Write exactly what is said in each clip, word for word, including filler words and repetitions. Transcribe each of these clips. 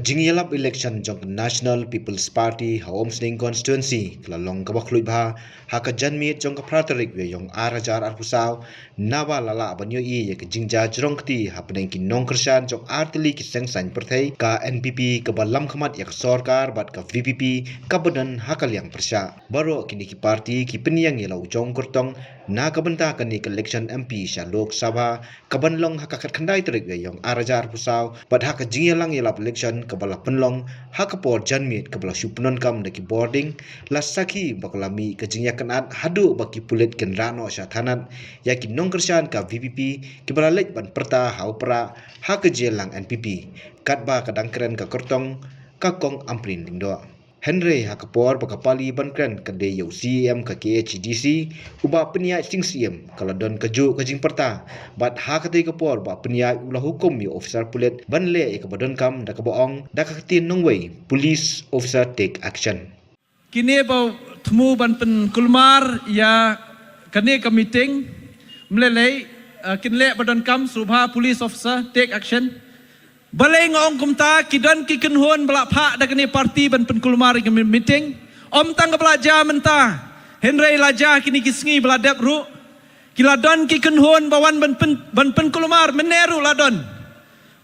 Jingïalap election jong ka National People's Party ha Umsning Constituency ka la long kaba khluit bha ha ka janmiet jong ka phra tarik Wei Ïong ar hajar arphew saw, naba la lah ban ïohi ïa ka jingjia jrong kti hapdeng ki nongkyrshan jong ar tylli ki seng saiñ pyrthei, ka N P P kaba lam khmat ïa ka sorkar bad ka V P P kaba don ha ka liang pyrshah. Baroh kine ki party ki pynïeng ïa la u jong kyrtong na ka bynta kane ka election M P sha Lok Sabha kaban long ha ka khatkhyndai tarik Wei Ïong ar hajar arphew saw, bad ha ka jingïalang ïalap election kaba la pynlong ha ka por janmiet kaba la shu pyndonkam da ki bording, la sakhi ba ka la mih ka jingïakynad haduh ba ki pulit kin rah noh sha thanat ïa ki nongkyrshan ka V P P kiba la leit ban pyrta ha u Prah ha ka jingïalang N P P, katba ka dang kren ka kyrtong ka Kong Ampareen Lyngdoh. Hynrei ha ka por ba ka pali ban kren ka dei ïa u C E M ka K H A D C, u Bah Pynïaid Sing Syiem, ka la don kajuh ka jingpyrta. Bad ha katei ka por Bah Pynïaid u la hukum ïa u officer pulit ban leh ïa kaba donkam da kaba ong da ka ktien nongwei, "Police officer take action." Kine ba thmu ban pynkulmar ïa kane ka meeting, mlelei, eh, kin leh ba donkam, sngewbha police officer take action. Balei nga ong kumta? Ki don ki kynhun ba la phah da kane party ban pynkulmar ïa ka mi-, meeting. Ym tang kaba la jia mynta, hynrei la jia kine ki sngi ba la dep ruh. Ki la don ki kynhun ba wan ban pyn-, ban pynkulmar mynne ruh la don.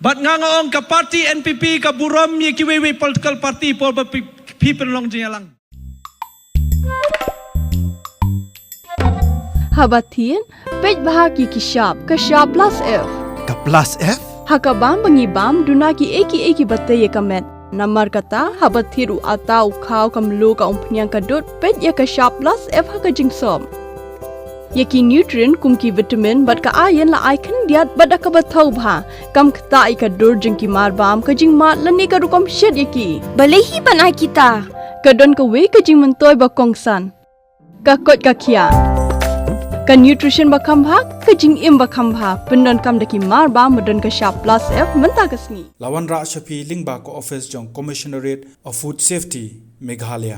Bad nga nga ong ka party N P P ka burom ïa kiwei wei political party por ba phi, phi pynlong jingïalang. Haba thied, peit bha ki ki shap, ka shap plus F. Ka plus F? Ha ka bam ba ngi bam, duna ki ei ki ei kiba tei ïa ka met. Namar kata, haba thied u atta, u khaw, ka mluh, ka umphniang, ka dud, peit ïa ka shap plus F ha ka jingsop. Ïa ki nutrient kum ki vitamin bad ka iron la ai khyndiat bad da kaba thaw bha. Kam ktah ïa ka dur jong ki marbam, ka jingmad lane ka rukom shet ïa ki. Balei hi ban ai kita? Ka don kawei ka jingmyntoi ba kongsan. Ka koit ka khiah. Ka nutrition ba kham bha, ka jingim ba kham bha. Pyndonkam da ki marbam ba don ka shap plus F mynta ka sngi. La wanrah sha phi lyngba ka office jong Commissionerate of Food Safety, Meghalaya.